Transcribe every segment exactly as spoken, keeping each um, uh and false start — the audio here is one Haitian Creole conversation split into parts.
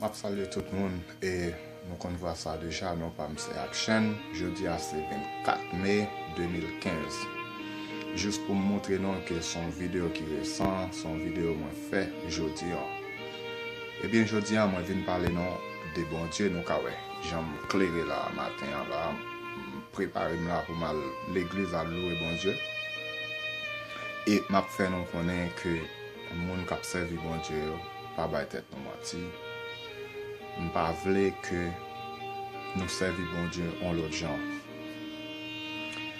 M ap salye tout moun, e nou konn vwa sa deja, non pa m se Action. Jodi a se vennkat me de mil kenz. Jis pou m montre nou ke se yon videyo ki resan, se yon videyo mwen fè jodi a. Ebyen, jodi a, mwen vin pale nou de Bondye, nou ka wè jan m klere la, maten an la, m prepare m la pou m al legliz al louwe Bondye. E m ap fè nou konnen ke moun k ap sèvi Bondye yo pa bay tèt nou manti. M pa vle ke nou sèvi Bondye yon lòt jan.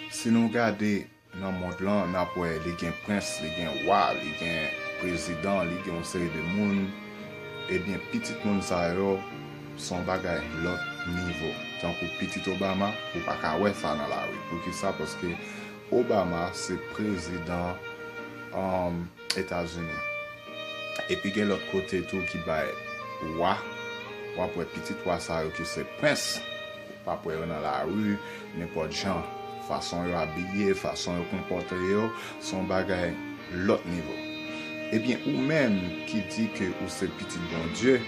Si nou gade nan mond lan, n ap wè li gen prens, li gen wa, li gen prezidan, li gen yon seri de moun. Ebyen, pitit moun sa yo, se yon bagay lòt nivo. Tankou pitit Obama, ou pa ka wè sa nan lari. Poukisa? Paske Obama se prezidan, um, Etazini. Epi gen lòt kote tou ki bay wa. W ap wè pitit wa sa yo ki se prens. W ap wè yo nan lari, nenpòt jan. Fason yo abiye, fason yo konpòte yo, se yon bagay lòt nivo. Ebyen, ou menm ki di ke ou se pitit Bondye,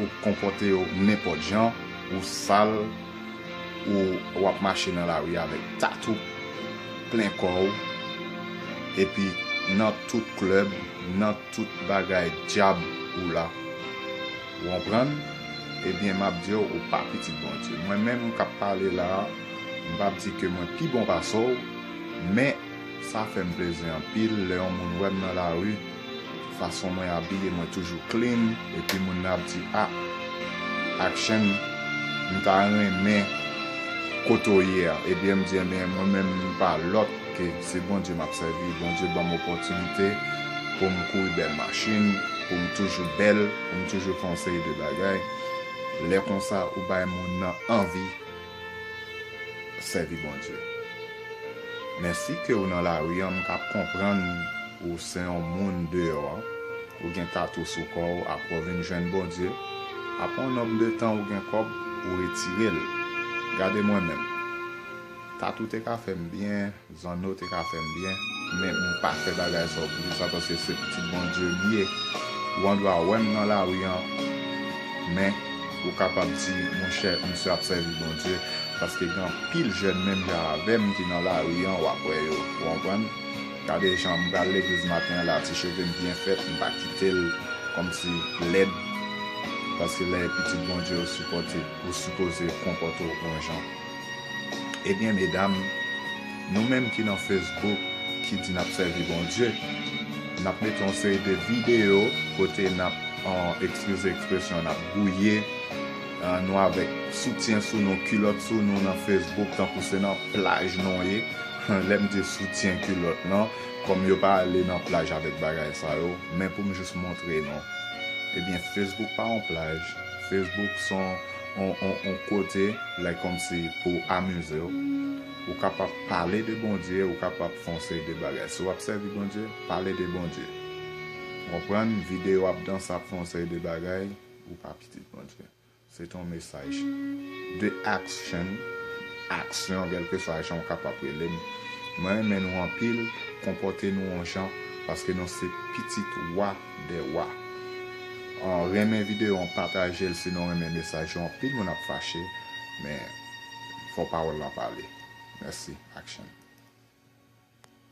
ou konpòte yo nenpòt jan, ou sal, ou, w ap mache nan lari avèk tatou plen kò w, epi nan tout klèb, nan tout bagay dyab ou la. Ou konprann? Ebyen, m ap di w, ou pa pitit Bondye. Mwen menm k ap pale la a, m p ap di ke mwen pi bon pase w, men sa fè m plezi anpil lè yon moun wè m nan lari, fason mwen abiye, mwen toujou clean, epi moun nan ap di, "A, Action, m ta renmen kote w ye a." Ebyen, m di, "Ebyen, mwen menm, m pa lòt ke se Bondye m ap sèvi. Bondye ban m opòtinite pou m kouri bèl machin, pou m toujou bèl, pou m toujou fè yon seri de bagay." Lè konsa, ou bay moun nan anvi sèvi Bondye. Men si ke w nan lari an, m ka konprann ou se yon moun deyò a, ou gen tatou sou kò w, apre w vin jwenn Bondye, apre yon nonb de tan ou gen kòb, ou retire l. Gade mwen menm. Tatou te ka fè m byen, zanno te ka fè m byen, men m pa fè bagay sa yo. Poukisa? Paske se pitit Bondye m ye. Ou andwa wè m nan lari an, men ou kapab di, "Monchè, misye ap sèvi Bondye." Paske gen anpil jèn menm jan avè m ki nan lari an, w ap wè yo. Ou konprann? Gade jan m pral legliz maten an la, ti cheve m byen fèt, m pa kite l kòmsi lèd. Paske lè pitit Bondye ou sipòte, ou sipoze konpòte w yon jan. Ebyen, medam, nou menm ki nan Facebook, ki di n ap sèvi Bondye, n ap mete yon seri de videyo kote n ap, an, eskize ekspresyon, n ap gouye, an, nou avèk soutyen sou nou, kilòt sou nou nan Facebook, tankou se nan plaj nou ye. Lè m di soutyen kilòt lan, kòm yo pa ale nan plaj avèk bagay sa yo, men pou m jis montre nou. Ebyen, Facebook pa yon plaj. Facebook se yon, yon, yon, yon kote, like, kòmsi pou amize w. Ou kapab pale de Bondye, ou kapab fè yon seri de bagay. Si w ap sèvi Bondye, pale de Bondye. Konprann? Videyo ap danse, ap fè yon seri de bagay, ou pa pitit Bondye. Se te yon mesaj de action, aksyon, kèlkeswa jan w kapab rele m. Mwen renmen nou anpil, konpòte nou yon jan, paske nou se pitit wa dè wa. An, renmen videyo an, pataje l si nou renmen mesaj yo. Anpil moun ap fache, men fò pawòl lan pale. Mèsi, action.